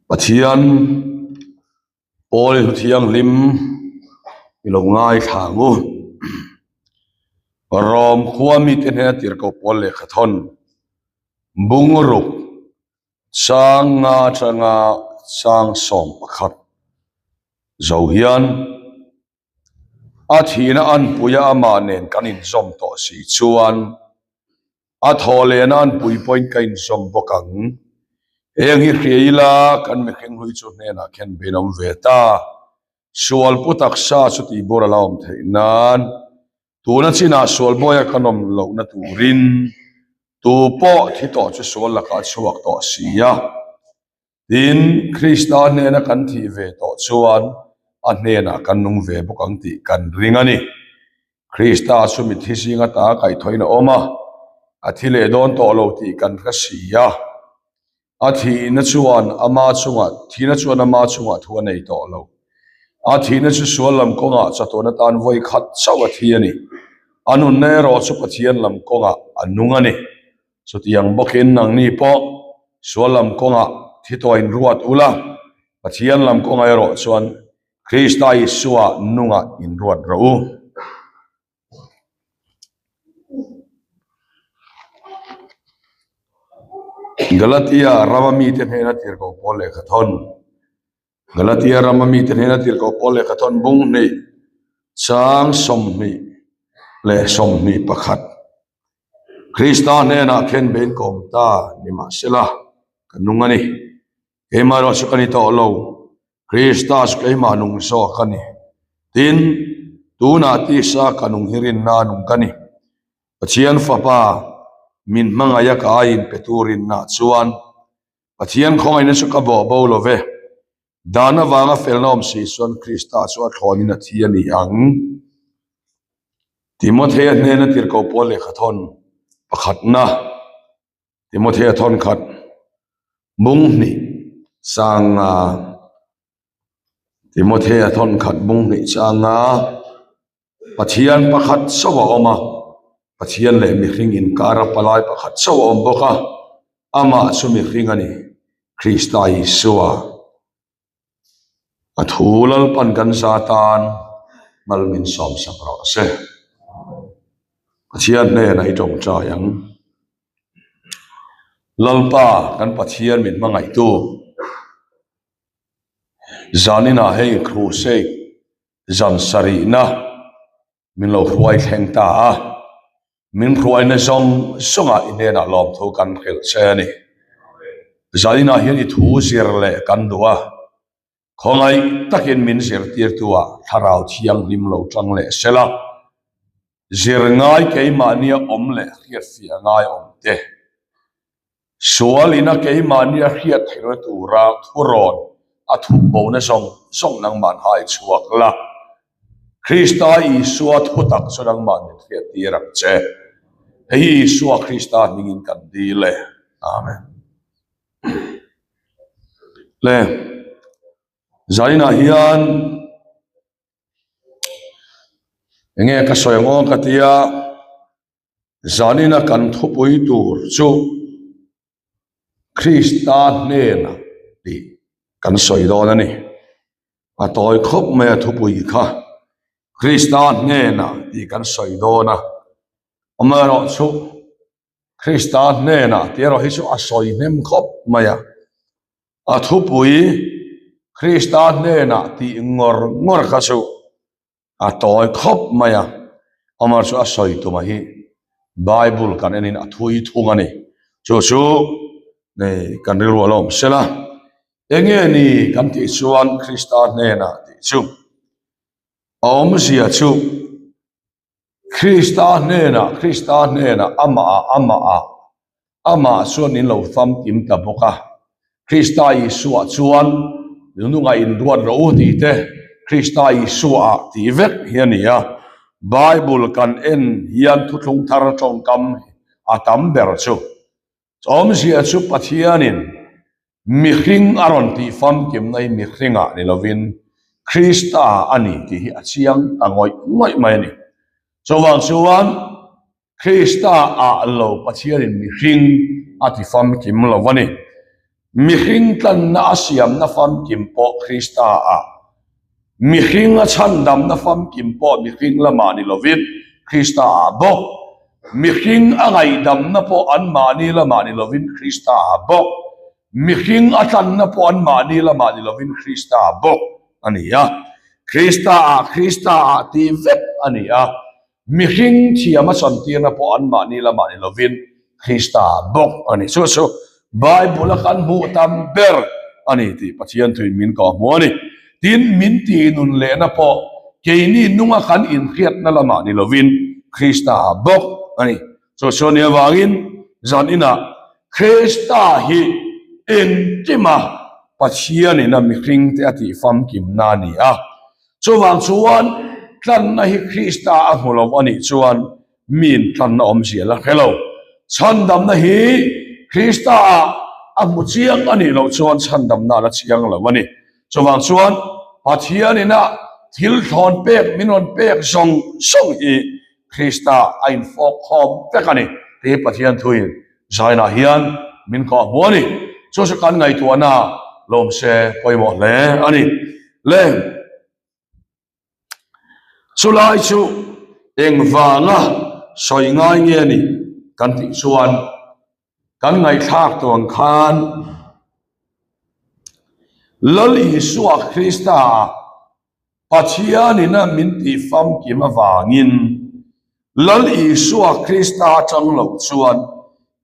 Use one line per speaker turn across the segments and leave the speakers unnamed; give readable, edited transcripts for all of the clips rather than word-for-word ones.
Pathian pawl in thianghlim i lo ngaithla ang u. Rom khua mite hnena tirhkoh pawl lehkha thawn bungruk chang nga atanga chang 11 zo hian A thihna anpuia amah nen kan inzawm tawh si chuan a thawh lehna anpui pawhin ka inzawm bawk ang. Heng hi hria ila kan mihring hlui chu hnenah khen bein awm ve ta. Sual pu taksa chu tihbur a la awm theih nan tuna chinah sual bawia kan awm lohna turin tu pawh thi tawh chu sual lakah a chhuak tawh si a. Tin, Krista hnena kan thih ve tawh chuan a hnenah kan nung ve bawk ang tih kan ring a ni. Krista chu mitthi zing ata kaihthawhin a awm a, a thi leh dawn tawh lo tih kan hre si a. A thihna chuan ama chungah thihna chuan ama chungah thu a nei tawh lo. A thihna chu sual lam kawngah chatuan atan vawi khat chauh a thi a ni. A nunna erawh chu Pathian lam kawngah a nung a ni. Chutiang bawkin nangni pawh sual lam kawngah thi tawh in ruat ula, Pathian lam kawngah erawh chuan Krista Isua nungah in ruat rawh u. Galatia rama mite hnena tirhkoh pawl lehkha thawn. Galatia rama mite hnena tirhkoh pawl lehkha thawn bung hnih chang 21. Krista hnenah khen bein ka awm ta nimahsela ka nung a ni. Keimah erawh chu ka ni tawh lo, Krista chu keimah nung zawk a ni. Tin, tunah tisa ka nung hi rinna nung ka ni. Pathian Fapa min hmangaih a ka aiin pe tu rinna chuan Pathian khawngaihna chu ka bawh bo lo ve. Dan avanga felna awm si chuan Krista chu a thlawnin a thi a ni ang. Timothea hnena tirhkoh pawl lehkha thawn pakhatna, Timothea thawn khat bung hnih changa Timothea thawn khat bung hnih changa Pathian pakhat chauh a awm a, Pathian leh mihring inkara palai pakhat chauh a awm bawk a, amah chu mihring a ni, Krista Isua. A thu Lalpan kan za tan mal min sawmsak rawh se. Pathian hnenah i tawngtai ang. Lalpa kan Pathian min hmangaihtu zaninah hei crusade zan sarihna min lo hruai thleng ta a, min hruaina zawng zawngah i hnenah lawmthu kan hrilh che a ni. Zaninah hian i thu zir leh kan duh a, khawngaih takin min zirtirtuah thlarau thianghlim lo tang leh sela, zir ngai keimahnia awm leh hriatfiah ngai awm te, Sual ina keimahnia hriat theihna tura thurawn a thup bona zawng zawng nangmah hai chhuak la. Krista Isua thutak chu nangmah min hriat tir ang che. Hei hi Isua Krista hmingin kan dil e. Amen. Le, zainah hian enge ka sawi ang aw ka tia. Zanina kan thupui tur chu Krista hnena tih kan sawi dawn a ni. A tawi khawp mai a thupui kha Krista hnena tih kan sawi dawn a. Amaherawhchu Krista hnena tih erawh hi chu a sawi hnem khawp mai a. A thupui Krista hnena tih ngawr ngawr kha chu A tawi khawp mai a, amah chu a sawi tumah hi Bible kan enin a thui thung a ni. Chu chu nei kan rilru a lo awm sela, enge ni kan tih chuan Krista hnenah tih chu a awmzia chu Krista hnenah, Krista hnenah amah amah Amah chuan in lo famkim ta bawk a, Krista Isua chuan nunga inruat rawh u tih te, Krista Isua tih vek hi a ni a. Bible kan en hian thuthlung thar tawngkam a tam ber chu. Awmzia chu Pathianin mihring a rawn tih famkimna hi mihringah ni lovin Krista a ni tih hi a chiang ta ngawih ngawih mai a ni. Chuvang chuan Krista ah lo Pathianin mihring a ti famkim lo a ni. Mihring tlanna a siamna famkim pawh Krista ah, mihring a chhandamna famkim pawh mihring lamah ni lovin Krista ah bawk, mihring a ngaihdamna pawh anmahni lamah ni lovin Krista ah bawk, mihring a tlanna pawh anmahni lamah ni lovin Krista ah bawk a ni a. Krista ah, Krista ah tih vek a ni a. Mihring thiam a chantirna pawh anmahni lamah ni lovin Krista bawk a ni. Chu chu Bible a kan hmuh tam ber a ni tih Pathian thuin min kawhhmuh a ni. Tin, min tihnun lehna pawh keini nunga kan inhriatna lamah ni lovin Krista bawk a ni. Chu chu a nih avangin zan inah Krista hi engkima Pathianin a mihringte a tihfamkimna a ni a. Chuvang chuan tlanna hi Krista a hmu lo a nih chuan miin tlanna awmzia la hre lo. Chhandamna hi Krista ah a hmu chiang a nih loh chuan chhandamna a la chiang lo a ni. Chuvang chuan Pathianin a thil thlawn pek min rawn pek zawng zawng hi Krista a infawk khawm vek a ni tih hi Pathian thuin Zainah hian min kawh hmu a ni. Chu chu kan ngaihtuahna lawmse pawimawh hle a ni. Le, chulai chu engvanga sawi ngai nge ni kan tih chuan kan ngaihthlak tawh ang khan Lal Isua Krista ah Pathianin a min tih famkim avangin Lal Isua Krista atang loh chuan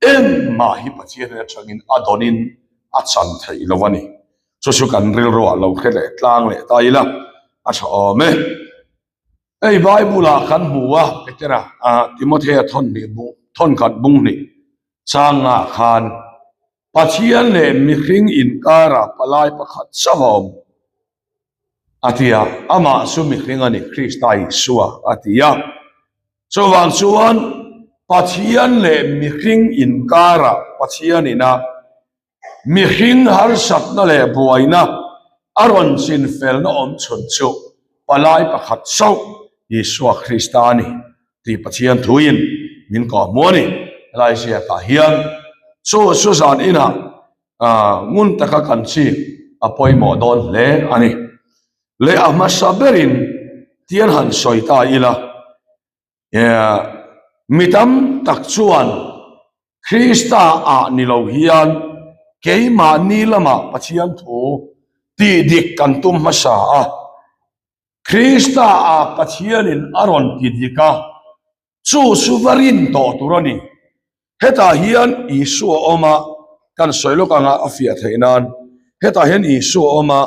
engmah hi Pathianin atangin a dawnin a chan theih lo a ni. Chu chu kan rilruah lo hre leh tlang leh ta ila a tha awm e. Hei Bible ah kan hmu a, Petera, Timothea thawn hnih bung, thawn khat bung hnih changah khan Pathian leh mihring inkarah palai pakhat chauh a awm. A ti a, amah chu mihring a ni, Krista Isua, a ti a. Chuvang chuan Pathian leh mihring inkarah Pathianin a mihring harsatna leh buaina a rawn chinfelna awm chhun chu palai pakhat chauh Isua Krista a ni tih Pathian thuin min kawhhmuh a ni. Helai ziakah hian chu chu zan inah Ngun taka kan chik a pawimawh dawn hle a ni. Leh a hmasa berin tian han sawi ta ila, mi tam tak chuan Krista ah ni lo hian keimahni lamah Pathian thu tih dik kan tum hmasa a, Krista ah Pathianin a rawn ti dik a, Chu chu va rin tawh tur a ni. Hetah hian Isua awm a, kan sawi lawk anga a fiah theih nan. Hetah hian Isua awm a,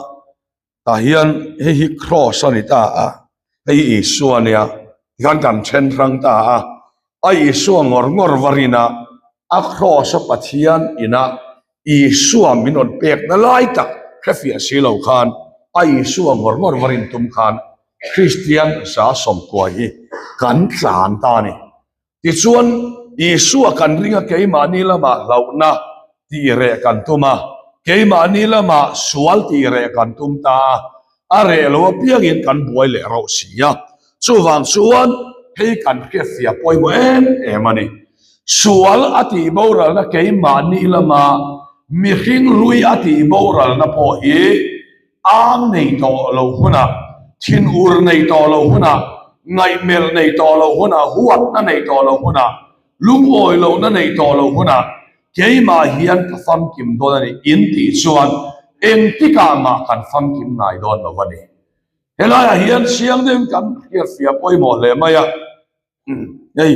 tah hian hei hi cross a ni ta a, hei hi Isua a nia, tikhan kan then hrang ta a, a Isua ngawr ngawr va rin a, a cross a Pathian ina Isua min rawn pekna lai tak hrefiah si lo khan a Isua ngawr ngawr va rin tum khan Kristian 90 hi kan tlan ta a ni. Tichuan, Isua kan ring a keimahni lamah hlauhna tih reh kan tum a, keimahni lamah sual tih reh kan tum ta a, a reh lo apiangin kan buai leh rauh si a. Chuvang chuan hei kan hriatfiah pawimawh em em a ni. Sual a tih boralna keimahni lama mihring hlui a tih boralna pawh hi ang nei tawh lo hunah, thinur nei tawh lo hunah, ngaihmelh nei tawh lo hunah, huatna nei tawh lo hunah, lungawi lohna nei tawh lo hunah keimah hian ka famkim dawn a ni in tih chuan engtikah mah kan famkim ngai dawn lo a ni. Helaiah hian chiang deuhin kan hriatfiah pawimawh hle mai a, hei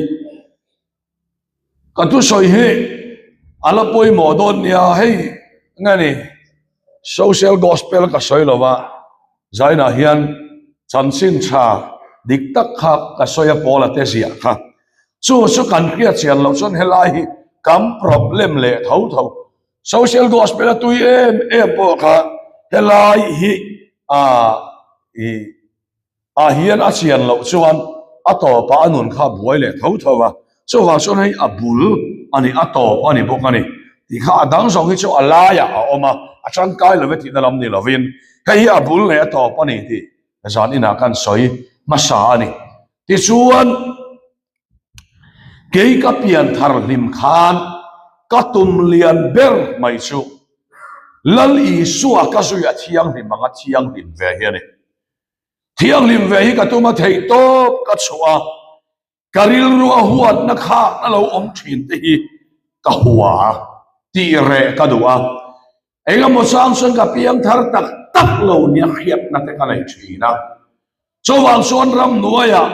ka thusawi hi a la pawimawh dawn nia, hei nge ni social gospel ka sawi lo va, zainah hian chanchin tha dik tak kha ka sawi a pawl a te ziah kha. Chu chu kan hriat chian loh chuan helai hi kan problem leh tho tho. Social gospel a tui em em pawh kha helai hi ah ih ah hian a chian loh chuan a tawpah a nun kha a buai leh tho tho a. Chuvang chuan hei a bul a ni, a tawp a ni bawk a ni. Tih kha a dang zawng hi chu a laiah a awm a, a tangkai lo e tihna lam ni lovin hei hi a bul leh a tawp a ni tih zan inah kan sawi hmasa a ni. Tichuan, kei ka pian thar hlim khan ka tum lian ber mai chu. Lal Isua ka zui a thianghlim anga thianghlim ve hi a ni. Thianghlim ve hi ka tum a theih tawp ka chhuah a, ka rilru a huatna khakna lo awm thin te hi ka hua a, tih reh ka duh a. Engemaw chang chuan ka piang thar tak tak lo nia hriatna te ka nei thin a. Chuvang chuan ramhnuaiah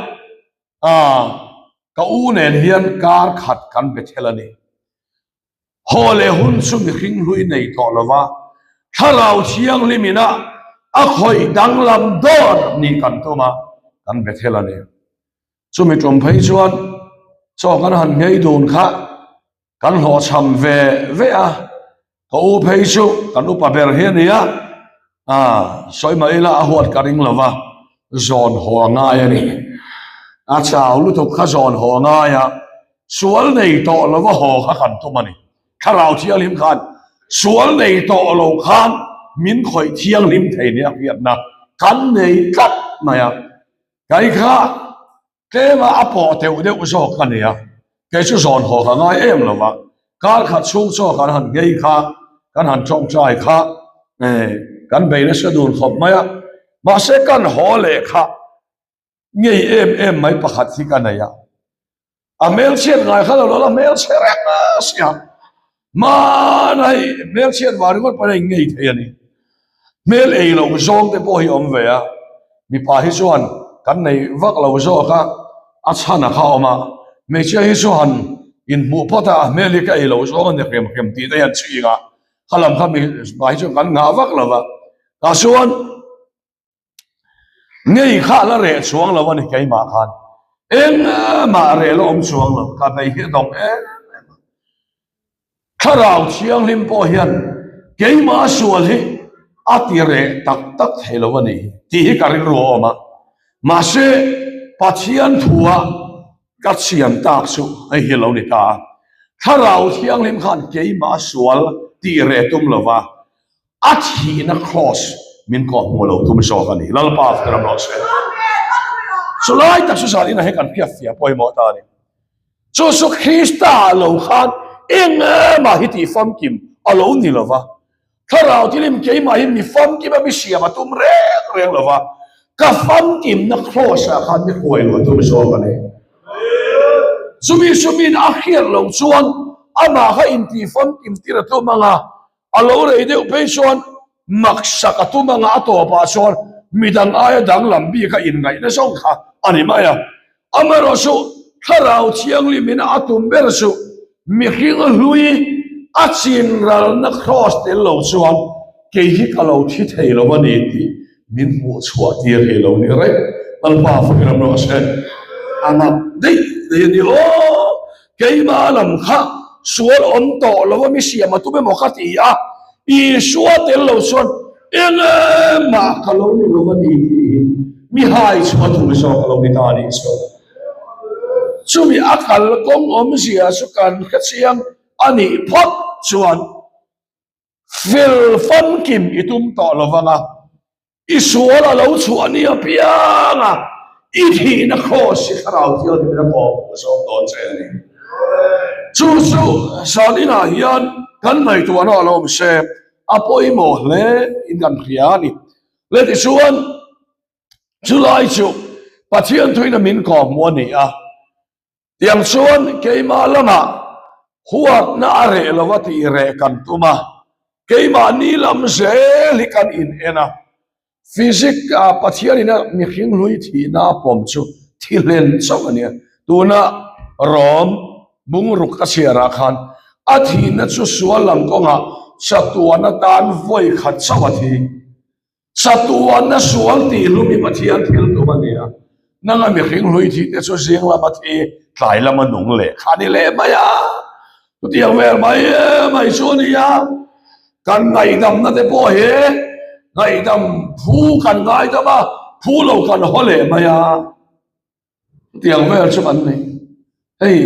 ka u nen hian kar khat kan be thel a ni. Haw leh hun chu mihring hlui nei tawh lo va, Thlarau Thianghlim ina a khawih danglam dawn nih kan tum a, kan be thel a ni. Chumi tum phei chuan chaw kan han nghei dun kha kan hlawhchham ve ve a, ka u phei chu kan upa ber hi a ni a, sawi mah ila a huat ka ring lo va, zawn haw a ngai a ni. A chau lutuk kha zawn haw a ngai a, sual nei tawh lo va haw kha kan tum a ni. Thlarau Thianghlim khan sual nei tawh lo khan min khawih thianghlim thei nia hriatna kan nei tlat mai a. Kai kha tlema a pawh teuh deuh zawk a ni a, kei chu zawn haw ka ngai em lo va, kar khat chhung chaw kan han nghei kha, kan han tawngtai kha, kan bei nasa dun khawp mai a, mahse kan haw leh kha ngei em em mai pakhat hi ka nei a. A hmelchhiat ngai kha lo lo la hmelchhe reng a sia. Hmana hei hmelchhiat vang ringawt pawhin a inngei thei a ni. Hmel ei loh zawng te pawh hi a awm ve a, mipa hi chuan kan nei vak lo zawk a, a chhan a kha a awm a, hmeichhia hi chu han inhmuh phawt a, a hmel hi ka ei loh zawng a ni hrem hrem tih te hian ching a, khalam kha mipa hi chuan kan nghah vak lo va, tah chuan. Ngei kha la reh chuang lo a ni keimah khan engmah reh la awm chuang lo ka bei hi a dawng em em a. Thlarau Thianghlim pawh hian keimah sual hi a ti reh tak tak thei lo a ni tih hi ka rilru a awm a. Mahse Pathian thua ka chian tak chu hei hi a lo ni ta a. Thlarau Thianghlim khan keimah sual tih reh tum lo va. A thihna cross min kawh hmuh lo tum zawk a ni. Lalpa fak ram rawh se. Chulai tak chu zan inah hian kan hriat fiah pawimawh ta a ni. Chu chu Krista lo khan engmah hi tih famkim a lo ni lo va. Thlarau thilim keimah hi mi famkim a mi siam a tum reng reng lo va. Ka famkimna cross ah khan mi huai lo a tum zawk a ni. Chumi chu min a hriat loh chuan amah kha intih famkim tir a tum ang a. A lo rei deuh phei chuan maksak a tum anga a tawpah chuan midang aia danglam bik a inngaihna zawng kha a ni mai a. Amaherawh chu Thlarau Thianghlimin a tum ber chu mihring hlui a chinralna kraws tel lo chuan kei hi ka lo thi thei lo a ni tih min hmuh chhuah tir hi lo ni reng. Lalpa fakin ram rawh se. A mak daih daih a ni aw. Keimah lam kha sual awm tawh lo a mi siam a tum emaw ka ti a, Isua tel lo chuan engmah ka lo ni lo a ni tih hi mi hai chu a tum zawk a lo ni ta a nih chu. Chumi a kalkawng awmzia chu kan hrechiang a nih phawt chuan fel famkim i tum tawh lo vang a. I sual a lo chhuah ni apiang a, i thihna kraws hi Thlarau Thianghlimin a kawm a zawng dawn che a ni. Chu chu zan inah hian kan ngaihtuahna a lo awm se, a pawimawh hle in kan hria a ni. Le tichuan, chulai chu Pathian thuin a min kawhhmuh a ni a. Tiang chuan keimah lamah huatna a reh lo a tih reh kan tum a, keimahni lam zel hi kan in en a. Physic ah Pathianin a mihring hlui thihna a pawm chu thi hlen chauh a nia. Tuna Rom bungruk a chhiarah khan a thihna chu sual lam kawngah chatuan atan vawi khat chauh a thi. Chatuanna sual tih hlum hi Pathian thil tum a ni a, nanga mihring hlui thih te chu zing lama thi, tlai lama nung leh kha a ni leh mai a. Chutiang vel mai mai chu a ni a, kan ngaihdamna te pawh hi ngaihdam phu kan ngaidam a, phu lo kan haw leh mai a. Chutiang vel chu kan ni. Hei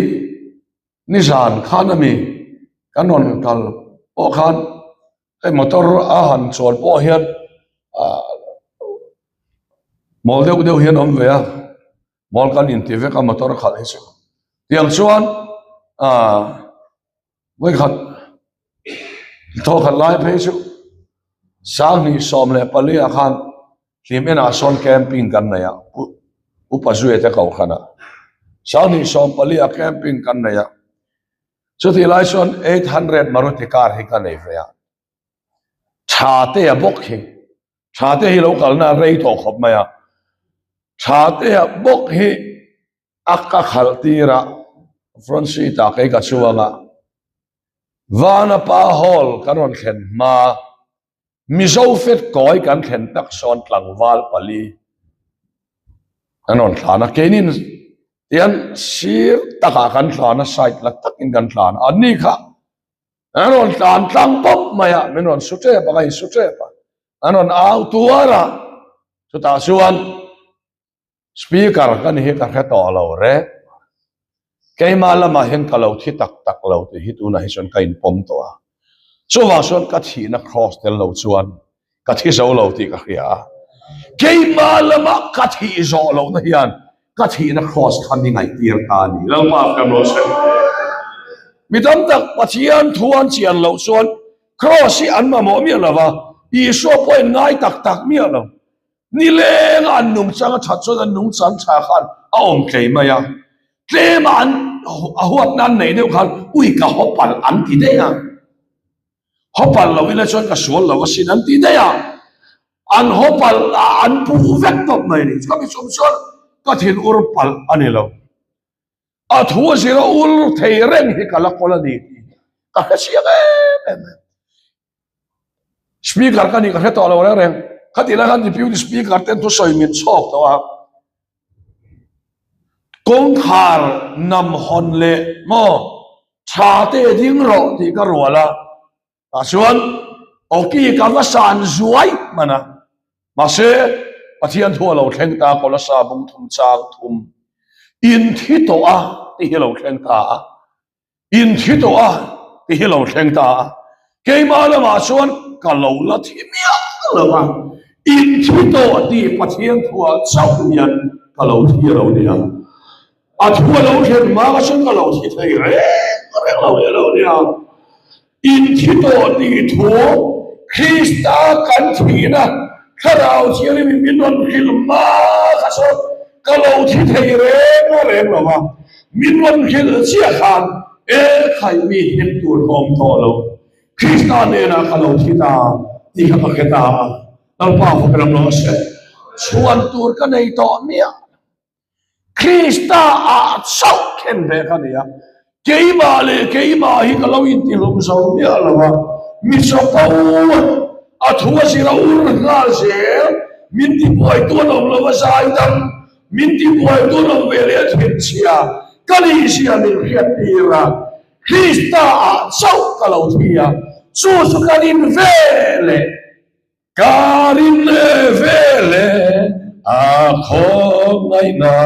nizan khan a mi kan rawn kal pawh khan Hei motor a han chuan pawh hian ah mawl deuh deuh hian awm ve a mawl kan inti vek a motor khalh hi chu tiang chuan ah vawikhat thawkhat lai phei chu. 2024 ah khan hlim enah sawn camping kan nei a, Upa Zuia te kohhranah 2014 ah camping kan nei a, chutih lai chuan 800 Maruti car hi ka nei ve a, tha te a bawk hi, tha te hi lo kalna a rei tawh khawp mai a, tha te a bawk hi a ka khalh tir a, front seat ah kei ka chuang a, Vanapa Hall kan rawn thlen hma Mizo fet kawi kan thlen tak sawn tlangval pali an rawn thlan a, keinin tian sir takah kan thlan a, side la takin kan thlan a, anni kha an rawn tlan tlang pawp mai a, min rawn su tep a, ka insu tep a, an rawn au tuar a, chutah chuan Speaker ka ni hi ka hre tawh lo re. Keimah lamah hian ka lo thi tak tak lo tih hi tunah hi chuan ka inpawm tawh a. Chuvang chuan ka thihna cross tel lo chuan ka thi zo lo tih ka hria a. Keimah lama ka thih zawh lohna hian ka thihna cross kha mi ngaihtir ta a ni. Lalpa ka rawn sawi. Mi tam tak Pathian thu an chian loh chuan cross hi an mamawh miah lo va, Isua pawhin ngai tak tak miah lo. Nileng a an nungchang a that chuan an nungchang tha khan a awm tlei mai a, tlema an a huatna an neih deuh khan ui ka haw palh an ti daih a, haw palh lo ila chuan ka sual lo asin an ti daih a, an haw palh a an puh vek tawp mai a ni. Chumi chum chuan ka thin ur palh a ni lo, a thu a zir a ur thei reng hi ka la kawl a ni tih hi ka hre chiang em em a. Speaker ka nih ka hre tawh lo reng reng. Khatih lai khan Deputy Speaker ten thusawi min chhawk tawh a. Kawngkhar nam hawn leh maw tha te ding rawh tih ka rual a. Tah chuan awki ka va san zuai hman a. Mahse Pathian thu a lo thleng ta Kolasa bung thum chang thum in thi tawh a tih hi a lo thleng ta a. In thi tawh a ti hi lo thleng ta a, keimah lamah chuan ka lo la thi miah lo a, in thi tawh tih Pathian thuah chauh hian ka lo thi a lo ni a, a thu a lo thlen hma ka chuan ka lo thi thei reng reng lo hi a lo ni a, in thi tawh tih thu Krista kan thihna Thlarau Thianghlim min rawn hrilh hma kha chuan ka lo thi thei reng reng lo a, min rawn hrilh chiah khan e khai mi hnem tur ka awm tawh lo, Krista hnenah ka lo thi ta tih kha ka hre ta a, Lalpa fak ram lo a se, chhuan tur ka nei tawh miah. Krista ah chauh khen ve ka ni a, keimah leh keimah hi ka lo intihlum zo miah lo a, mi chapo a thu a zir a ur nghal zel, min tibuaitu an awm lo a zai dam, min tibuaitu an awm ve leh a thinchhia, ka nihzia min hriat tir a, Krista ah chauh ka lo thi a, chu chu ka rin ve leh. Ka rin leh ve leh a khawngaihna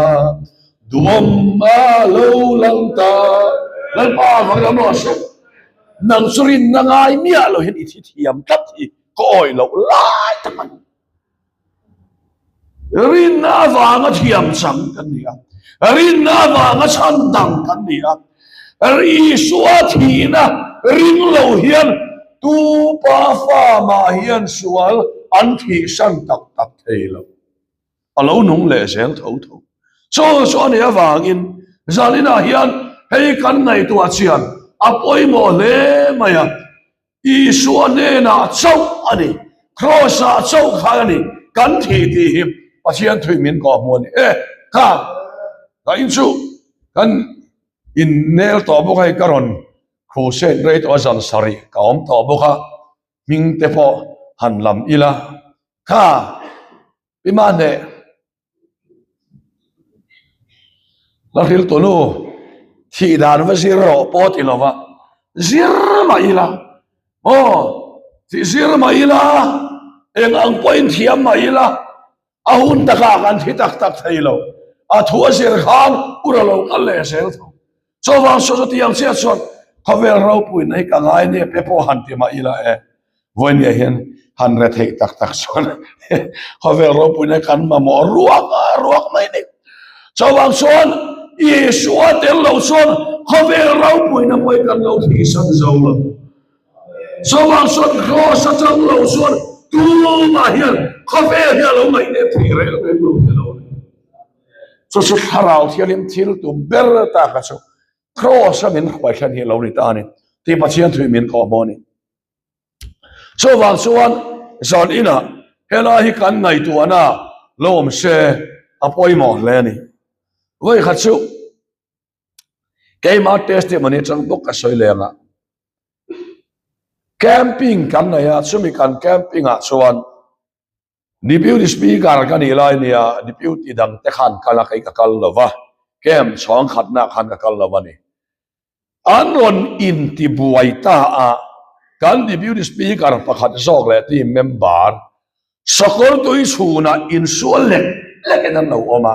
duhawm a lo lang ta. Lalpa vang lam rawh se. Nang chu rinna ngai miah lo hian i thi thiam tlat hi ka awih loh lai tak a ni. Rinna avanga thiam chang kan ni a, rinna avanga chhan dang kan ni a. Isua thihna ring lo hian tu pa fa mah hian sual an thihsan tak tak thei lo. A lo nung leh zel tho tho. Chu chu a nih avangin zaninah hian hei kan ngaihtuah chian a pawimawh hle mai a. Isua hnenah chauh a ni, Kraws-ah chauh khan a ni, kan thih tih hi Pathian thui min kawh hmu a ni. E, kha, ka in chu kan innel tawh bawk a hei ka rawn crusade rei tawh a zan sarih ka awm tawh bawk a, hming te pawh han lam ila, kha, pi mahne. La hril tunu thih dan va zir rawh pawh ti lova zir mah ila aw tih zir mah ila eng ang pawhin thiam mah ila a hun takah kan thi tak tak thei lo a thu a zir khan ura lo kal leh zel tho Chuvang saw chu tiang chiah chuan khawvel ropui na hi ka ngai nia pe pawh han ti mah ila e. Vawinia hian han re theih tak tak chuan khawvel ropui na hi kan mamawh ruak a ruak mai ni. Chuvang chuan Isua tel lo chuan khawvel ropui na pawh hi kan lo thihsan zo lo. Chuvang chuan kraws atang lo chuan. Tumah hian khawvel hi a lo ngaihnep thei reng reng lo ni lo. Chu chu Thlarau Thianghlim thil tum ber taka chu Kraws a min hruai thlen hi a lo ni ta a ni tih Pathian thui min kawh hmawh a ni. Chuvang chuan zan inah helai hi kan ngaihtuahna lo awm se a pawimawh hle a ni. Vawikhat chu keimah testimony atang bawk ka sawi leng a, camping kan nei a, chumi kan camping ah chuan Deputy Speaker ka nih lai nia Deputy dang te khan kal a, kei ka kal lo va, camp chhawng khatna khan ka kal lo a ni. An rawn intibuai ta a, kan Deputy Speaker pakhat zawk leh team member sakawr tui chhunah insual lek lekin an lo awm a,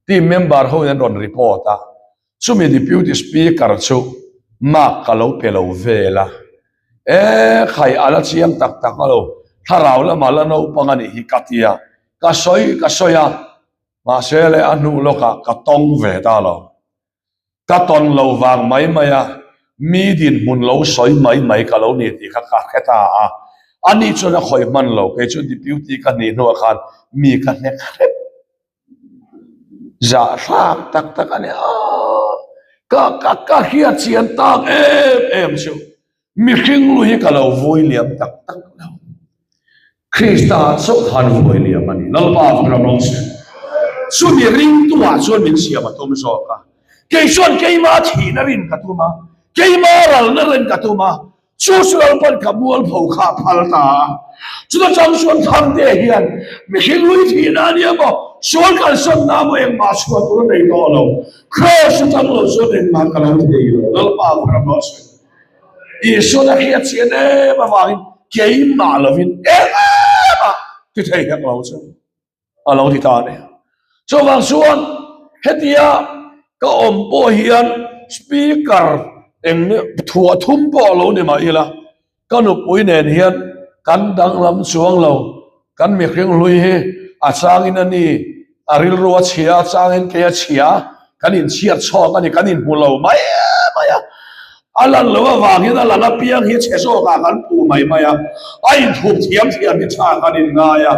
team member hoin an rawn report a, chumi Deputy Speaker chu mark ka lo pe lo vel a, e khai a la chiang tak tak a lo, thlarau lamah la naupang a nih hi ka ti a, ka sawi ka sawi a, mahse le a hnu lawkah ka tawng ve ta lo. Ka tawn lo vang mai mai a, mi dinhmun lo sawi mai mai ka lo ni tih kha ka hre ta a. Ani chuan a khawih hman lo, kei chu deputy ka hnih hnuah khan mi ka hnek hrep. Zahthlak tak tak a ni a, ka ka ka hriat chian tak em em chu Mihring lu hi ka lo vui liam tak tak lo. Krista chauh khan vui liam a ni. Lalpa fak ram rawh se. Chumi ringtuah chuan min siam a tum zawk a. Kei chuan keima thihna rin ka tum a, keima ralna rin ka tum a, chu chu Lalpan ka mualpho kha a phal ta a. Chuta chang chuan Thangte hian mihring lui thihna a nia maw, sual kalsanna maw engmah chhuah tur a nei tawh lo. Kraws atang lo chuan engmah ka lo thei lo. Lalpa fak ram rawh se. Isuan a hriat chian em avangin keimah lovin eng emah ti thei hek lo chu a lo ti ta a ni. Chuvang chuan hetia ka awm pawh hian speaker eng thuah thum pawh a lo ni mah ila ka nupui nen hian kan danglam chuang lo, kan mihring hlui hi a changin a ni. A rilru a chhia a changin kei a chhia kan inchhiat chhawk a ni, kan inhmu lo mai mai a. A lan loh avangin a lan apiang hi chhe zawkah kan puh mai mai a, a inthup thiam thiam hi tha kan inngai a.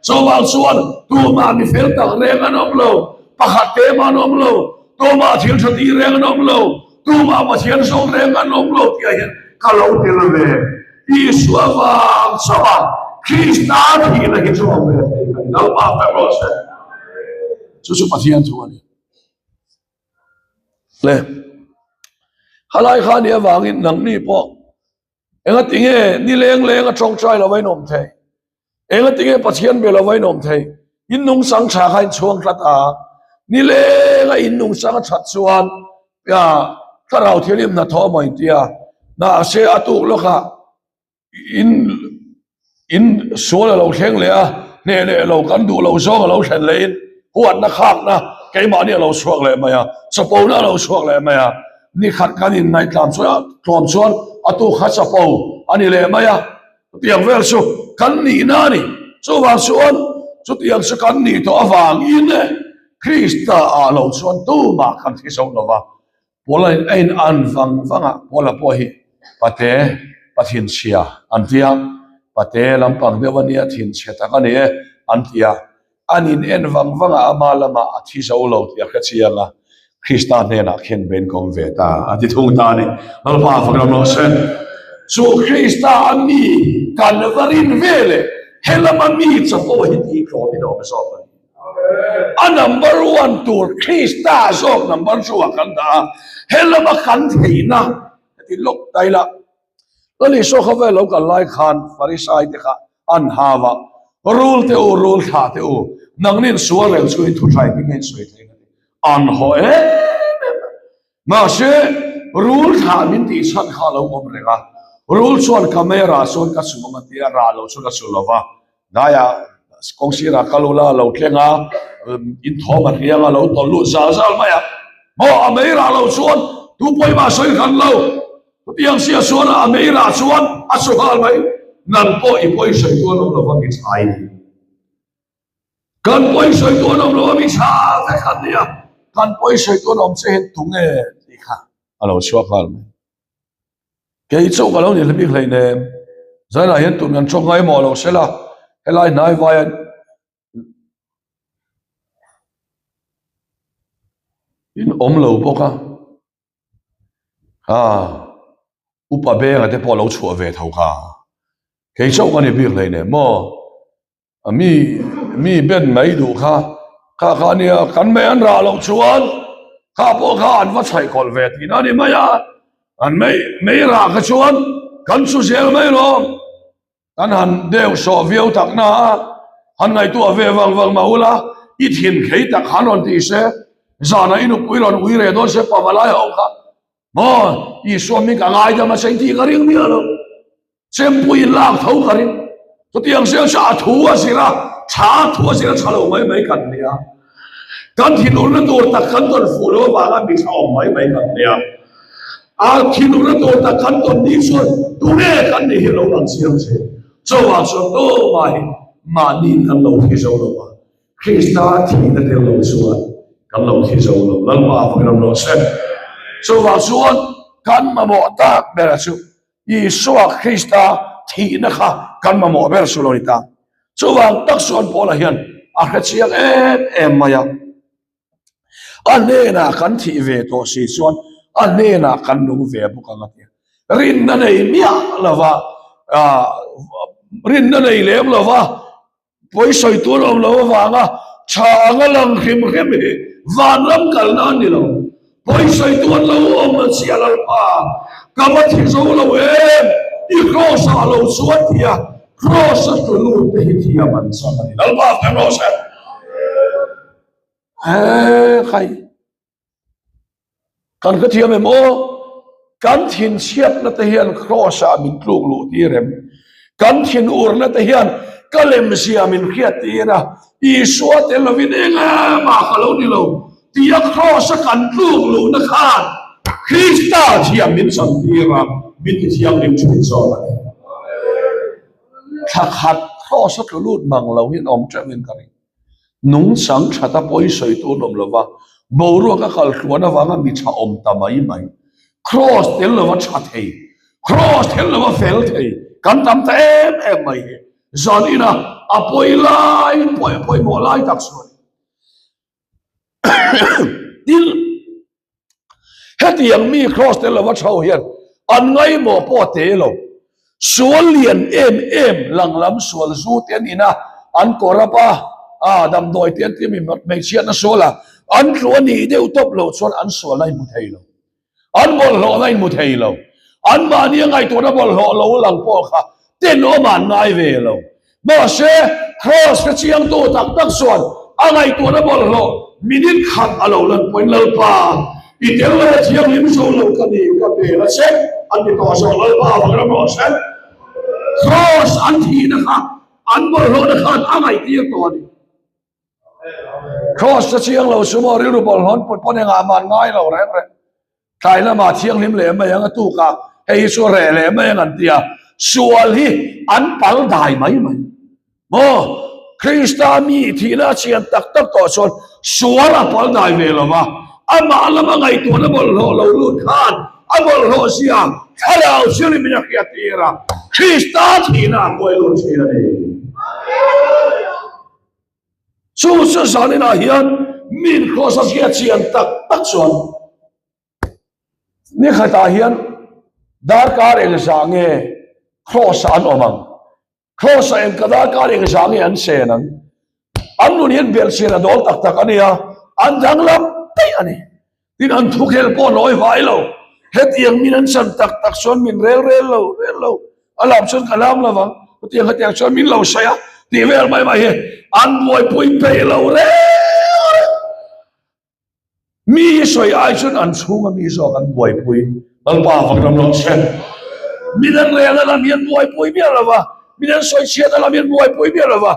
Chuvang chuan tumah mi fel tak reng an awm lo, pakhat te mah an awm lo, tumah thil tha tih reng an awm lo, tumah Pathian zawng reng an awm lo tih ah hian ka lo tel ve. Isua vang chauh a Krista thihna hi chu a ve thei ka ni lo pa tak rawh se. Chu chu Pathian thu a ni. Le halai kha ni avangin nangni pawh enga tinge ni leng leng a tawngtai lo a inawm thei. Enga tinge Pathian be lo a inawm thei. In nungsang tha kha in chhuang tlat a. Ni leng a in nungsang a that chuan thlarau thianghlim hnathawh a maw intia. Mahse a tuk lawkah in in sual a lo thleng leh a, hneh leh lo kan duh lo zawng a lo thlen leh in huatna khakna keimahni a lo chhuak leh mai a, chapona a lo chhuak leh mai a. Ni khat kan inngaihtlâm chuan tlawm chuan a tuk kha chapo a ni leh mai a. Chutiang vel chu kan nihna a ni. Chuvang chuan chutiang chu kan nih tawh avangin Krista ah lo chuan tumah kan thi zo lo va. Paula in a in an vang vang a, Paula pawh hi Pate, pa thinchhia an ti a, Pate lampang deuh a nia, thinchhe tak a ni e an ti a. An in en vang vang a, ama lamah a thi zo lo tih a hre chiang a, Krista hnenah khen ben kawm ve ta a ti thung ta a ni. Lalpa fak ram rawh se. Chu Krista a mi kan va rin ve leh he lama mi chapo hi tih tlawmin a awm zawk a ni. A number one tur Krista zawk number two ah kan dah a, he lama kan theihna heti lawk ta ila Lal Isua khawvel lo kal lai khan Farisai te kha an hau a, Rul te u, rul thlah te u, nangnin sual reng chungin thu thlai te nge sawi thei na ti an haw em em a. Mahse, rul thlah min tih chhan kha a lo awm reng a, rul chuan camera chuan ka chum ang a ti a, rah lo chuan a chu lo va, Daiah kawng sirah kal ula a lo thleng a, inthawm a hriang a lo tawlh lut zal zal mai a, maw a mei rah lo chuan tu pawimah sawi hran lo. Chutiang sia chuan a mei rah chuan a chu nghal mai, nang pawh i pawi sawi tu an awm lo va mi tha i ni. Kan pawi sawi tu an awm lo va mi tha vek an ni a, kan pawi sawi tu an awm che hian tunge tih kha a lo chhuak nghal mai. Kei chu ka lo ni hlebik hleinem, Zainah hian tun kan tawng ngaimawh lo se la. Helai hnai vaia in awm lo bawk a, ah upa benga te pawh a lo chhuah ve tho kha, kei chauh ka ni bik hleinem maw. A mi mi ben mai duh kha kha kha ania kan mei an rah loh chuan kha pawh kha an va chhaih kawlh ve tihna a ni mai a, an mei mei rah kha chuan kan chu zel mai lawm kan han deuh sawh viau tak na a, han ngaihtuah ve vang vang mah ula i thin khei tak han rawn tih se zanah i nupui rawn ui reh dawn se pavalai ho kha maw Isua hming ka ngaidam a cheng tih ka ring miah lo. Chempui in lak tho ka ring. Chutiang zel chu a thu a zir a, tha a thu a zir a tha lo mai mai kan nia. Kan thinurna tur tak kan tawn fuh lo avanga mi tha awm mai mai kan nia. A thinurna tur tak kan tawn ni chuan tunge kan nih hi lo lang chiang che. Chuvang chuan tumah hi mahni in kan lo thi zo lo a, Krista thihna tel lo chuan kan lo thi zo lo. Lalpa avangin awm rawh se. Chuvang chuan kan mamawh tak berah chu Isua Krista thihna kha kan mamawh ber chu lo ni ta. Chuvang tak chuan Paula hian a hre chiang em em mai a. A hnenah kan thih ve tawh si chuan a hnenah kan nung ve bawk ang a ti. Rinna nei miah lova, rinna nei lem lova Pawi sawi tur awm lo avanga tha anga lang hrim hrim hi vanram kalna a ni lo. Pawi sawi tur an lo awm a chhia Lalpa, ka va thi zo lo em, i kraws ah lo chuan ti a, kraws a tlu lut te hi thiam an chang a ni. Lalpa kan rawh se. He khai. Kan hrethiam em aw? Kan thinchhiatna te hian Kraws ah min tluk luh tir em? Kan thinurna te hian ka lemzia min hriat tir a, Isua tel lovin engmah ka lo ni lo tia Kraws a kan tluk luhna khan Krista thiam min chan tir a, min ti thianghlim thin zawk a ni. Thla khat Kraws a tlu lut mang lo hian awm teuhin ka ring. Nungchang thata pawi sawi tur an awm lova, boruak a kal hluan avanga mi tha awm ta mai mai. Kraws tel lova tha thei, kraws tel lova fel thei kan tam ta em em mai hi zan ina a pawi lai pawi pawimawh lai tak chu a ni. Tin, Hetiang mi kraws tel lova tho hian an ngaimawh pawh a te lo. Sual lian em em lang lam sual zu te an in a, an kawr up a, a damdawi te an ti ami hmeichhiatna sual a, an tlu a nih deuh tawp loh chuan an sualna a inhmu thei lo. An bawlhhlawhna a inhmu thei lo. Anmahni a ngaihtuahna bawlhhlawh lo lang pawh kha tenawm an ngai ve lo. Mahse, Kraws ka chiangtu tak tak chuan a ngaihtuahna bawlhhlawh minute khat a lo lan pawhin Lalpa, i tel lo a thianghlim zo lo ka ni, ka bel a che, an ti tawh zawk. Lalpa vang ram rawh se. Kraws an thihna kha an bawlhhlawhna khan a ngaihtir tawh a ni. Kraws ka chiang lo chu maw rilru bawlhhlawh an put pawn engah mah an ngai lo reng reng. Tlai lamah thianghlim leh mai ang a tuk a, hei hi chu reh leh mai ang an ti a, sual hi an pal dai mai mai. Maw? Krista mi thihna a chian tak tak tawh chuan sual a pal dai ve lo va, amah lama ngaihtuahna bawlhhlawh lo lut khan a bawlhhlawh zia thlarau thianghlim in a hriat tir a, Krista thihna a kuai lut thin a ni. Chu chu zaninah hian min kraws a hriat chian tak tak chuan ni khatah hian darkar engzah nge kraws ah an awm ang, kraws ah engka darkar engzah nge an chen ang, an nun hian belhchian a dawl tak tak a nia, an danglam daih a ni. Tin an thukhel pawh an awi vai lo. Hetiang min an chan tak tak chuan min rel rel lo rel lo. A lam chuan ka lam lo vang. Hetiang hetiang chuan min lo sawi a tih vel mai mai hi an buaipui peih lo reng reng. Mi hi sawi ai chuan an chhunga mi zawk an buaipui. Lalpa vang ram rawh se. Min an rel a lam hi an buaipui miah lo va, min an sawi chhiat a lam hi an buaipui miah lo va.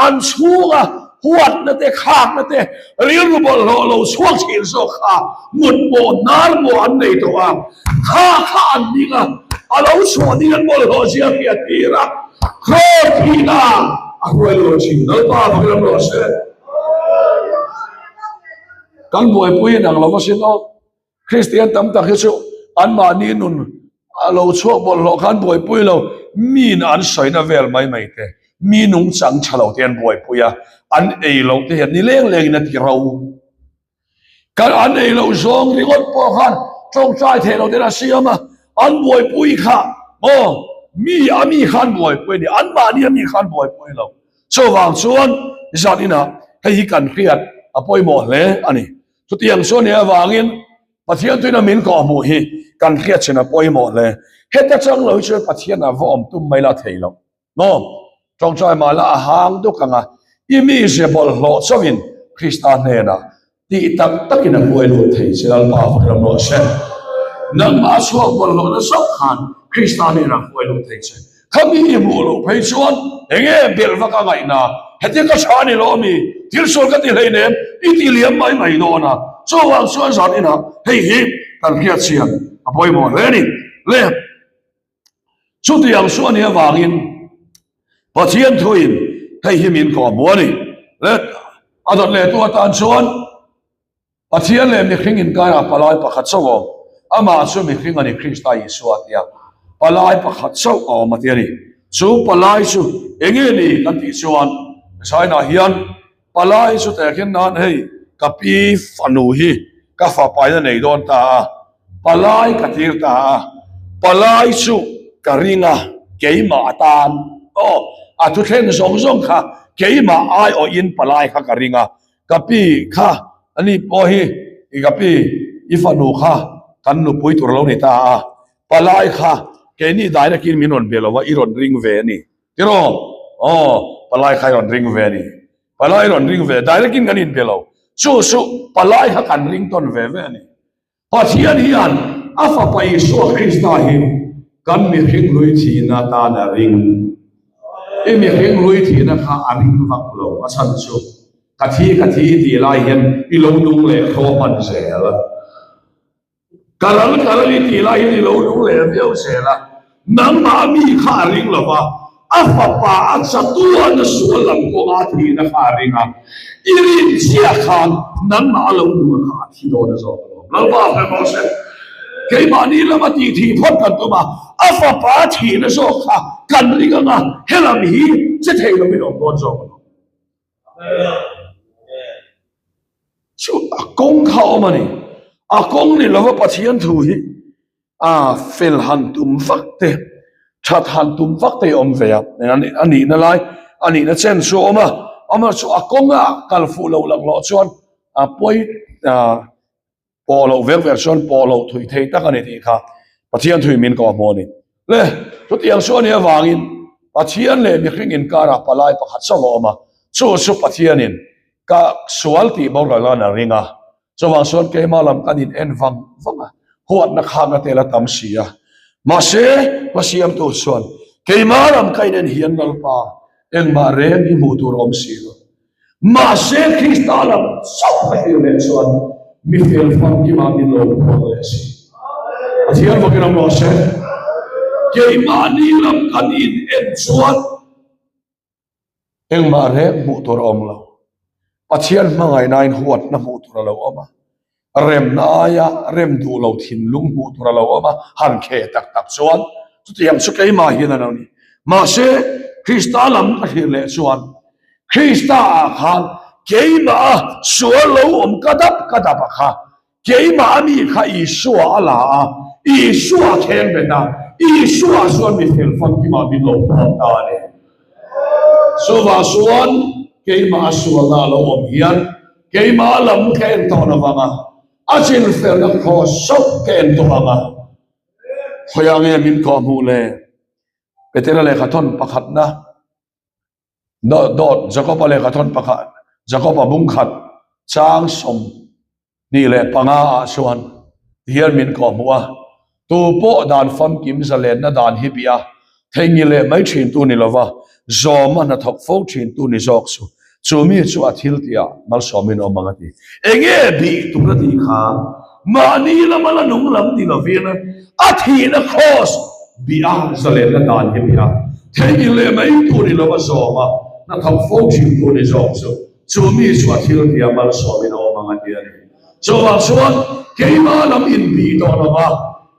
An chhunga huatna te, khakna te, rilru bawlhhlawh lo chhuak thin zawk kha mut pawh hnar pawh an nei tawh a, kha kha an ding a, a lo chhuah ding an bawlhhlawh zia hriat tir a, kraws thihna a hruai lo thin. Lalpa vak ram rawh se. Kan buaipui in ang lo asin aw. Kristian tam tak hi chu anmahni nun a lo chhuak bawlhhlawh khan buaipui lo, miin an sawina vel mai mai te. Mi nungchang tha lo te an buaipui a, an ei loh te hian ni leng lengin a ti ro. Kan an ei loh zawng ringawt pawh khan tawngtai theih loh ten a siam a, an buaipui kha maw mi a mi kha an buaipui a ni, anmahni a mi kha an buaipui lo. Chuvang chuan zan inah hei hi kan hriat a pawimawh hle a ni. Chutiang chu a nih avangin Pathian tuina min kawhhmuh hi kan hriat chin a pawimawh hle. Heta chang lo hi chuan Pathian a va awm tum mai la thei loh. Maw? Tawngtai mah la a hang duk ang a, i mize bawlhhlawh chauhin Krista hnenah tih tak takin a hruai lut thei che Lalpa a ram rawh se. Nangmah a chhuak bawlhhlawhna chauh khan Krista hnenah a hruai lut thei che. Khami i hmuh loh phei chuan enge belh vak a ngaihna? Hetia ka tha ni lo ami? Thil sual ka ti hleinem i ti liam mai mai dawn a. Chuvang chuan zan inah hei hi kan hriat chian a pawimawh hle a ni. Le. Chutiang chu a nih avangin Pathian thuin hei hi min kawh hmu a ni. Le a dawt lehtu atan chuan Pathian leh mihring inkarah palai pakhat chauh a awm. Amah chu mihring a ni Krista Isua a ti a, palai pakhat chauh a awm a ti a ni. Chu palai chu enge ni kan tih chuan China hian Palai chu tehkhin nan hei ka pi fanu hi ka fapain a nei dawn ta a, palai ka tir ta a, palai chu ka ring a keimah atan aw a thuthleng zawng zawng kha keimah aiawhin palai kha ka ring a, ka pi kha ani pawh hi ka pi i fanu kha kan nupui tur a lo ni ta a, palai kha keini direct in min rawn be lo a i rawn ring ve a ni. Tiraw? Aw, palai kha i rawn ring ve a ni. Palai i rawn ring ve, direct in kan inbe lo. Chu chu palai kha kan ring tawn ve ve a ni. Pathian hian a Fapa Isua Krista hi kan mihring hlui thihna atan a ring. I mihring hlui thihna kha a ring vak lo, a chhan chu ka thi ka thi tih lai hian i lo nung leh thaw hman zel. Ka ral ka ral i tih lai hian i lo nung leh viau zel a, nangmah mi kha a ring lo va, a fapa a chatuan a sual lam kawnga a thihna kha a ring a, i rin chiah khan nangmah a lo nung a kha a thi dawn a zawk alawm. Lalpa a hre rawh se. Keimahni lama tih thih phawt kan tum a, a fapa a thihna zawk kha kan ring ang a, helam hi che thei lovin awm dawn zawk alawm. Chu a kawng kha a awm a ni. A kawng ni lova Pathian thu hi a fel han tum vak te, that han tum vak te awm ve a. A nihna lai, a nihna chen chu a awm a. Amaherawhchu a kawnga kal fuh loh laklawh chuan a pawi Pawh loh vek vek chuan pawh loh thui thei tak a ni tih kha Pathian thui min kawh hmu a ni. Le, chutiang chu a nih avangin Pathian leh mihring inkarah palai pakhat chauh a awm a, chu chu Pathianin ka sual tih boral an a ring a, chuvang chuan keimah lam kan in en vang vang a, huatna khakna te la tam si a. Mahse, hmasiamtu chuan keimah lam ka in en hian Lalpa engmah reng hi hmuh tur a awm si lo. Mahse Krista lam chauh ka hlir leh chuan mi fel famkimah min lo puang leh si. Pathian bawkin awm rawh se. Keimahni lam kan in en chuan engmah reng hmuh tur a awm lo. Pathian hmangaihnain huatna hmuh tur a lo awm a. Remna aia rem duh lo thinlung hmuh tur a lo awm a, han kheh tak tak chuan chutiang chu keimah hian a lo ni. Mahse, Krista lam ka thlir leh chuan Krista ah khan keimah a sual lo awm ka dap ka dap a kha, keimah a mi kha Isua a la a, Isua a kheng bet a, Isua chuan mi fel famkimah min lo puang ta a ni. Chuvang chuan keimah a sualna a lo awm hian Keimah lam ka en tawh lo vang a, a chinfelna khaw sauh ka en tawh ang a. Khawiah nge min kawh hmuh le? Petera lehkha thawn pakhatna, dawt, Jakoba lehkha thawn pakhat, Jakoba bung khat chang 25 ah chuan tihian min kawh hmuh a, Tu pawh dan famkim zalenna dan hi bih a, theingi leh mai thintu ni lova, zawma hnathawk fo thintu ni zawk chu, chu mi chu a thil tihah malsawmin awm ang a ti. Enge bih tur a tih kha mahni lama la nung lam ni lovin a thihna kraws bih a, zalenna dan hi bih a, theingi leh mai tu ni lova zawma hnathawk fo thintu ni zawk chu, chu mi chu a thil tihah malsawmin awm ang a ti a ni. Chuvang chuan keimah lam inbih tawh lo va,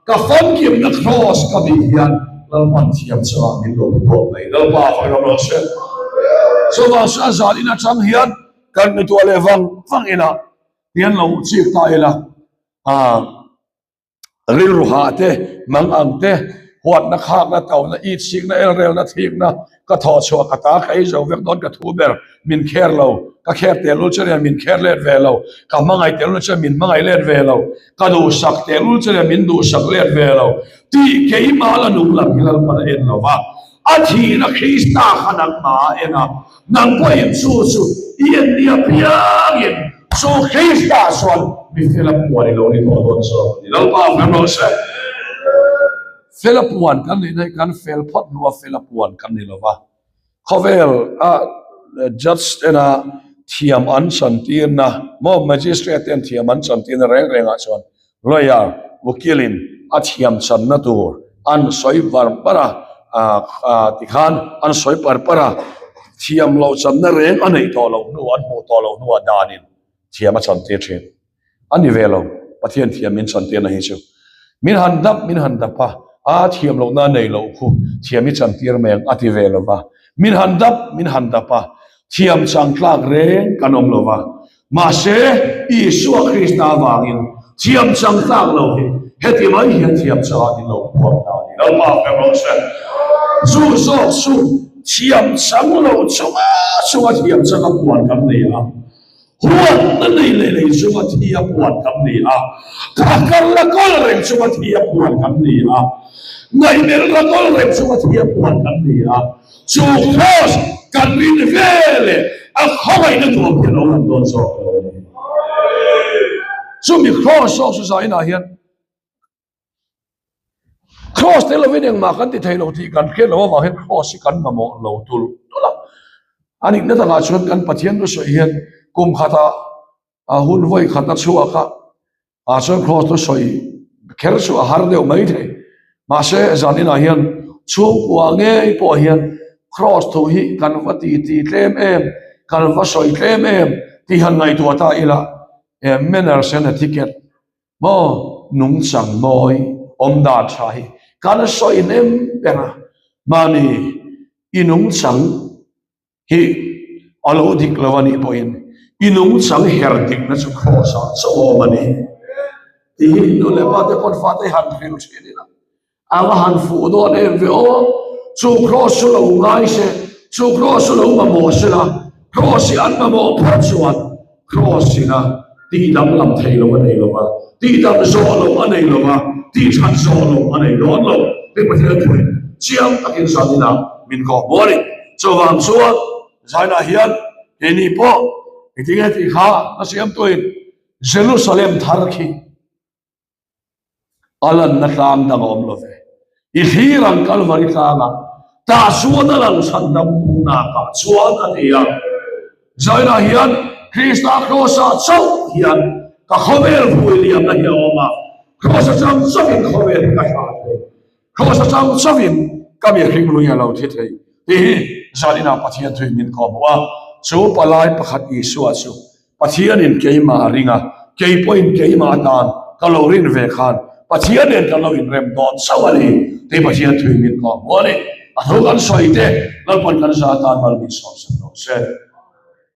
ka famkimna kraws ka bih hian Lalpan thiam chungah min lo pawh mai. Lalpa a fak ram rawh se. Chuvang chu a zan in atang hian kan ngaihtuah leh vang vang ila hian lo chik ta ila ah rilru hah te, mang ang te, huatna khakna, tauhna, itsikna, elrelna, thikna, ka thawh chhuah ka ta ka ei zo vek dawn ka thu ber min kher lo, ka kher tehlul che nen min kher let ve lo, ka hmangaih tehlul che min hmangaih let ve lo, ka duhsak tehlul che nen min duhsak let ve lo tih keimah la nung lam hi Lalpan a en lo va, a thihna Krista kha nangmah a en a, Nang pawhin chu chu i en nia piangin chu Krista chuan mi fela puan i lo ni tawh dawn zawk a ni. Lalpa fel rawh se. Fela puan kan nih na hi kan fel phawt hnua fela puan kan ni lova. Khawvel a judge tena thiam an chantirna maw magistrate ten thiam an chantirna reng rengah chuan Lawyer ukilin a thiam channa tur an sawi par par a, tikhan an sawi par par a, thiam loh channa reng a neih tawh loh hnu, an hmuh tawh loh hnuah danin thiam a chantir thin. A ni ve lo, Pathian thiam min chantirna hi chu min han dap min han dap a, a thiam lohna a nei loh khu thiam i chantir mai ang a ti ve lo va, min han dap min han dap a, thiam chang tlak reng kan awm lo va, Mahse, Isua Krista avangin thiam chang tlak lo hi heti mai hian thiam changah min lo puang ta a ni. Lalpa fel rawh se. Chu zawk chu thiam chang lo chunga chunga thiam changa puan kan ni a, huatna nei leh lei chunga thi a puan kan ni a, phakar la kawl reng chunga thi a puan kan ni a, ngaihmelh la kawl reng chunga thi a puan kan ni a. Chu Kraws kan rin ve leh a khawngaihna nuam hi a lo lang dawn zawk lo a ni. Chumi Kraws zawk chu zainah hian Kraws tel lovin engmah kan ti thei lo tih kan hriat loh avang hian Kraws hi kan mamawh lo tulh tulh a. A nihna takah chuan kan Pathian thusawi hian kum khatah a hun vawi khat a chhuak a, Ah chuan Kraws chu sawi kher chu a har deuh mai thei. Mahse zaninah hian chhungkua ngei pawh hian Kraws thu hi kan va ti ti tlem em, kan va sawi tlem em tih han ngaihtuah ta ila e manners and etiquette maw nungchang mawi awm dan tha hi kan sawi hnem ber a. Mahni i nungchang Hi a lo dik lo a nih pawhin i nungchang her dikna chu Kraws ah chauh awm a ni tih hi nu leh pa te pawn fate han hrilh thin ila a va han fuh dawn em ve aw. Chu Kraws chu lo ngai se, chu Kraws chu lo mamawh se la, Kraws hi an mamawh phawt chuan Kraws ina tih danglam thei lo a nei lo va, tih dam zawh lo a nei lo va, tih that zawh lo a nei dawn lo tih Pathian thuin chiang takin zaninah min kawh hmu a ni. Chuvang chuan zainah hian keini pawh engtinge tih kha a siamtuin Jerusalem thar khi A lanna tlang dang a awm lo ve. I thlir ang Kalvari tlangah tah chuan a lang chhan dam bunakah chuan a ti a. Zainah hian Krista Kraws-ah chauh hian ka khawvel vui liamna hi a awm a, Kraws atang chauhin khawvel hi ka hlah thei. Kraws atang chauhin ka mihring lui a lo thi thei tih hi zaninah Pathian thuin min kawhhmuh a. Chu palai pakhat Isua chu Pathianin keimah a ring a, kei pawhin keimah atan ka lo rin ve khan Pathian nen kan lo inrem dawn chauh a ni tih Pathian thuin min kawhhmuh a ni. A thu kan sawi te Lalpawn kan za atan mal min sawm sak rawh se.